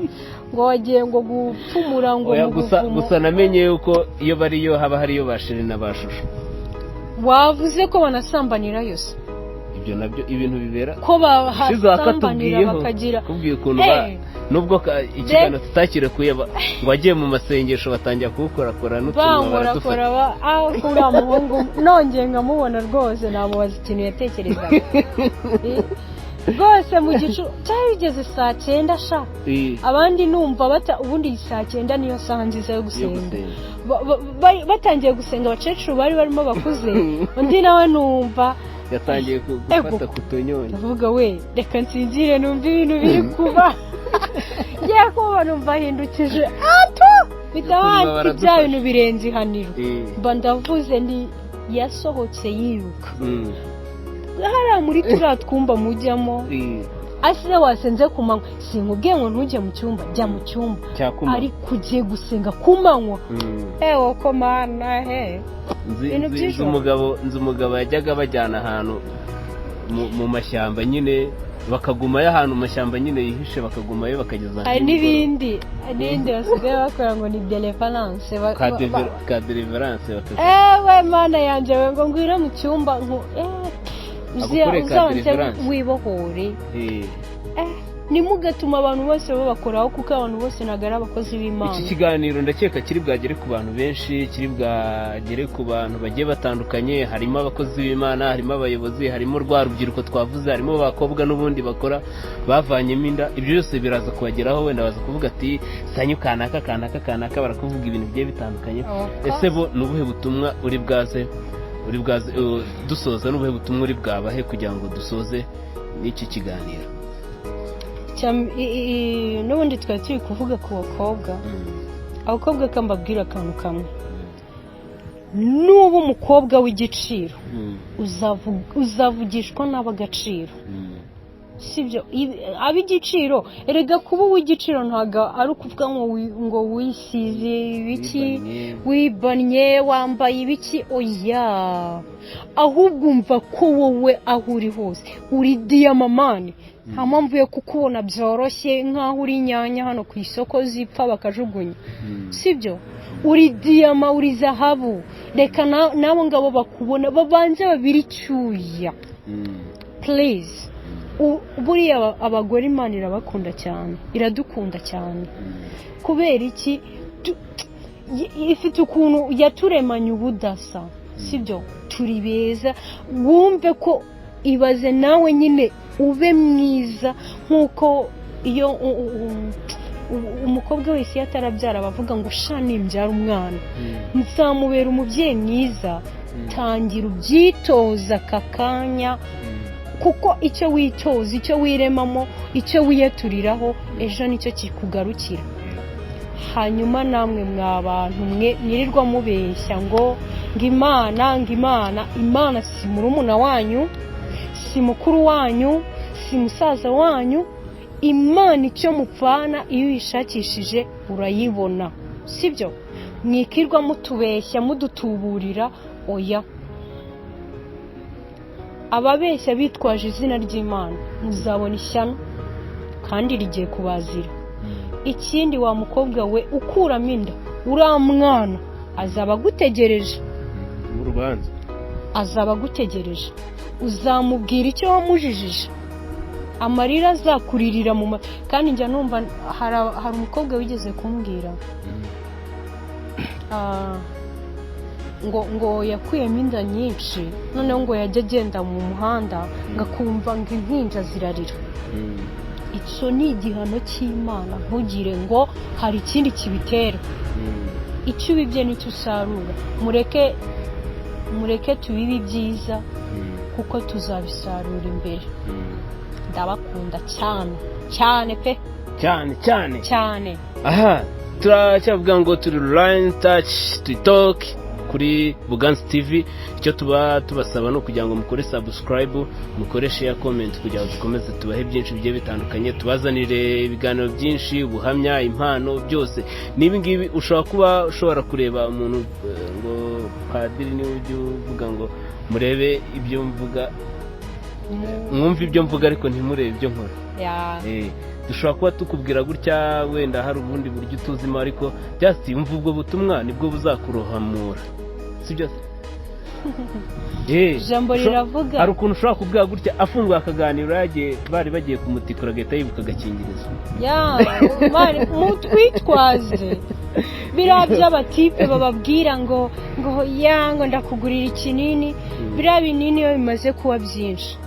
ngo wagiye ngo gupfumura ngo Oya, mu gusa buvumo. Gusa namenye yuko iyo bariyo haba hariyo ba chéri na ba chouchou. Wavuze ko banasambanirayo se? Ibyo nabyo ibintu bibera Ko Shize bahasambanira wakatubwiyeho bakagira kubwiye ukuntu Hey! nubwo ikiganiro tutakirekuye, ngo wagiye mu masengesho batangira kuwukorakora n'utuntu baradufata. Bankorakora aho uriya muhungu nongeye nkamubona rwose namubaza ikintu yatekerezaga. Rwose mu gicu cyari bigeze saa 9 sha. Abandi numva bata, ubundi saa 9 niyo saha nziza yo Yo gusenga. gusenga. Batangiye gusenga, abakecuru bari barimo bakuze, undi nawe numva Yatangiye Ego. gufata ku tunyonyi. Ndavuga we, reka nsinzire numva ibintu biri kuba. Ngiye kuba numva ahindukije ato Ukuntu bita baradufasha. bya bintu birenze ihaniro. Mba ndavuze ndi yasohotse yiruka hariya muri turiya twumba mujyamo. Asize wasenze ku manywa, sinkubwiye ngo ntujye mu cyumba, jya mu cyumba. Cyakuma. Ariko ugiye gusenga ku manywa, ewe ko Mana he! Ibintu Nzi by'ijoro. Umugabo, nzi umugabo yajyaga bajyana ahantu mu mashyamba nyine, bakagumayo ahantu mu mashyamba nyine yihishe, bakagumayo bakageza Hari nimugoroba. n'ibindi basigaye bakora ngo ni deliverance Ka deliverance Ewe Mana yanjye we, ngo ngwire mu cyumba ngo Agukore ka uzabanze deliverance. wibohore. Ntimugatuma abantu bose babakoraho, kuko abantu bose ntabwo ari abakozi b'Imana. Iki kiganiro ndakeka kiri bwagere ku bantu benshi, kiri bwagere ku bantu bagiye batandukanye. Harimo abakozi b'Imana, harimo abayobozi, harimo rwa rubyiruko twavuze, harimo abakobwa n'ubundi bakora bavanyemo inda. Ibyo byose biraza kubageraho. Wenda baza kuvuga ati: "Sanyu kanaka kanaka kanaka barakuvuga ibintu bigiye bitandukanye." Ese bo ni ubuhe butumwa uri bwaze dusoza, ni ubuhe butumwa uri bwabahe kugira ngo dusoze n'iki kiganiro? N'ubundi twari turi kuvuga ku bakobwa. Abakobwa, kambabwira akantu kamwe: nuba umukobwa w'igiciro, uzavugishwa n'ab'agaciro, sibyo? Ab'igiciro, erega kuba uw'igiciro ntabwo ari ukuvuga ngo wisize ibiki, wibannye, wambaye ibiki. Oya, ahubwo umva ko wowe aho uri hose uri diyama, man. Nta mpamvu yo kukubona byoroshye nk'aho uri inyanya hano ku isoko zipfa bakajugunya, sibyo? Uri diyama, uri zahabu. Reka n'abo ngabo bakubona babanze babiri icyuya, please. Buriya abagore Imana irabakunda cyane, iradukunda cyane. Kubera iki? Ifite ukuntu yaturemanye ubudasa, sibyo? Turi beza. Wumve ko, ibaze nawe nyine ube mwiza nk'uko iyo umukobwa wese iyo atarabyara bavuga ngo: "Sha, nimbyara umwana nzamubera umubyeyi mwiza." Tangira ubyitoza aka kanya, kuko icyo witoza, icyo wiremamo, icyo wiyaturiraho, ejo nicyo kikugarukira. Hanyuma namwe mwa bantu mwe mwirirwa mubeshya ngo Imana, ngo Imana, Imana si murumuna wanyu, si mukuru wanyu, si musaza wanyu. Imana icyo mupfana, iyo uyishakishije urayibona, sibyo? Mwikirwa mutubeshya, mudutuburira. Oya, ababeshya bitwaje izina ry'Imana muzabona ishyano kandi rigiye kubazira. Ikindi, wa mukobwa we ukuramo inda, uriya mwana azaba agutegereje. Mu rubanza. Azaba agutegereje. Uzamubwira icyo wamujijije, amarira azakuririra mu ma. Kandi njya numva hari umukobwa wigeze kumbwira ngo yakuyemo inda nyinshi, noneho ngo yajya agenda mu muhanda ngo akumva ngo impinja zirarira. Icyo ni igihano cy'Imana, ntugire ngo hari ikindi kibitera. Icyo ubibye nicyo usarura. Mureke, mureke tubibe ibyiza, kuko tuzabisarura imbere. Ndabakunda cyane cyane pe. Cyane cyane. Cyane. Aha turacyavuga ngo turi line touch to talk kuri Buganza TV. Icyo tuba tubasaba ni ukugira ngo mukore subscribe, mukore share, comment, kugira ngo dukomeze tubahe byinshi bigiye bitandukanye, tubazanire ibiganiro byinshi, ubuhamya, impano, byose. N'ibi ngibi ushobora kuba ushobora kureba umuntu ngo padiri niwe ujya uvuga ngo murebe ibyo mvuga, mwumve ibyo mvuga, ariko ntimurebe ibyo nkora. Dushobora kuba tukubwira gutya, wenda hari ubundi buryo utuzimo, ariko just umva ubwo butumwa, nibwo buzakurohamura, sibyo se? Ijambo riravuga. Hari ukuntu ushobora kubwira gutya afunguye akaganiro, yagiye bari bagiye kumutikura, agahita yibuka agakingirizo. Ya man, mutwitwaze biriya by'abatipe bababwira ngo ya ngo ndakugurira ikinini. Biriya binini iyo bimaze kuba byinshi,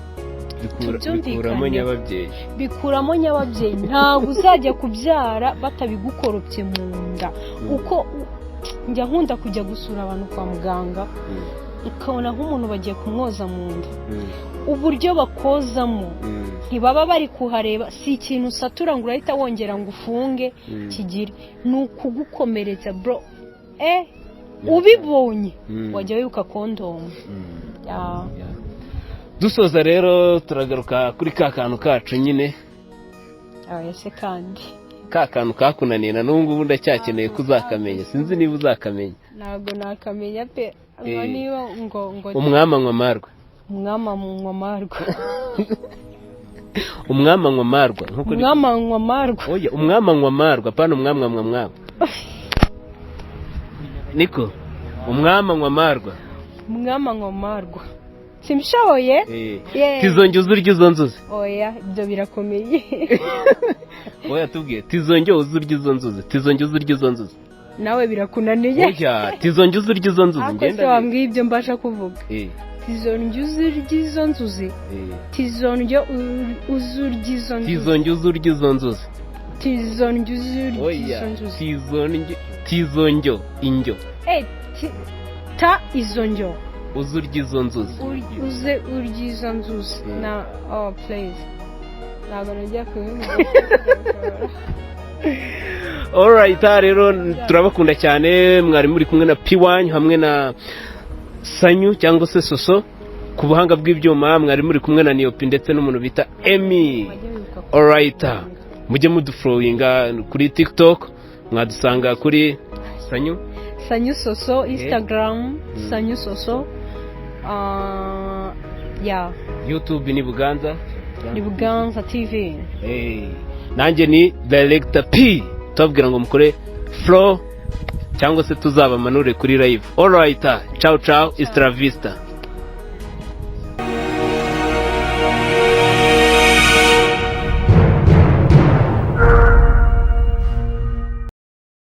tubyumvikaneho. Bikuramo nyababyeyi. Bikuramo nyababyeyi. Ntabwo uzajya kubyara batabigukoropye mu nda. Uko njya nkunda kujya gusura abantu kwa muganga, ukabona nk'umuntu bagiye kumwoza mu nda, uburyo bakozamo ntibaba bari kuhareba. Si ikintu usatura ngo urahita wongera ngo ufunge kigire, ni ukugukomeretsa, bro. Ubibonye wajya wibuka kondomu. Ya. Dusoza rero, turagaruka kuri ka kantu kacu nyine. Aba ese kandi? Ka kantu kakunaniye, na n'ubu ngubu ndacyakeneye ko uzakamenya. Sinzi niba uzakamenya. Ntabwo nakamenya pe, ngo niba ngo Umwami anywa amarwa. Umwami anywa amarwa. Umwami anywa amarwa nkuko Umwami anywa amarwa. Oya, umwami anywa amarwa, apana umwami anywa mwami. Niko, umwami anywa amarwa. Umwami anywa amarwa. Simbishoboye. Yeah. Tizongeye uzurya izo nzuzi. Oya, ibyo birakomeye. Oya, tubwiye, tizongeye uzurya izo nzuzi, tizongeye uzurya izo nzuzi. Nawe birakunaniye. Oya, tizongeye uzurya izo nzuzi. Ariko se Ngenda. Wambwiye ibyo mbasha kuvuga. Tizongeye uzurya izo nzuzi. Tizongeye uzurya izo nzuzi. Tizongeye uzurya izo nzuzi. Tizongeye uzurya Oya. izo nzuzi. Tizongeye, tizongyo injyo. Eh, ta izo njyo. Uzurya izo nzuzi. Uze urya izo nzuzi. Na, oh please, ntabwo najya kubivuga. Alright, aha rero turabakunda cyane. Mwari muri kumwe na P1 hamwe na Sanyu cyangwa se Soso ku buhanga bw'ibyuma. Mwari muri kumwe na Niyopi ndetse n'umuntu bita Emi. Alright, mujye mudufollowinga kuri TikTok, mwadusanga kuri Sanyu. Sanyu Soso, Instagram Sanyu Soso. Yeah. YouTube ni Buganza. Ni Buganza TV. Hey. Nanjye ni Director P, tubabwira ngo mukore follow cyangwa se tuzabamanure kuri live. Alright, ciao ciao, hasta la vista.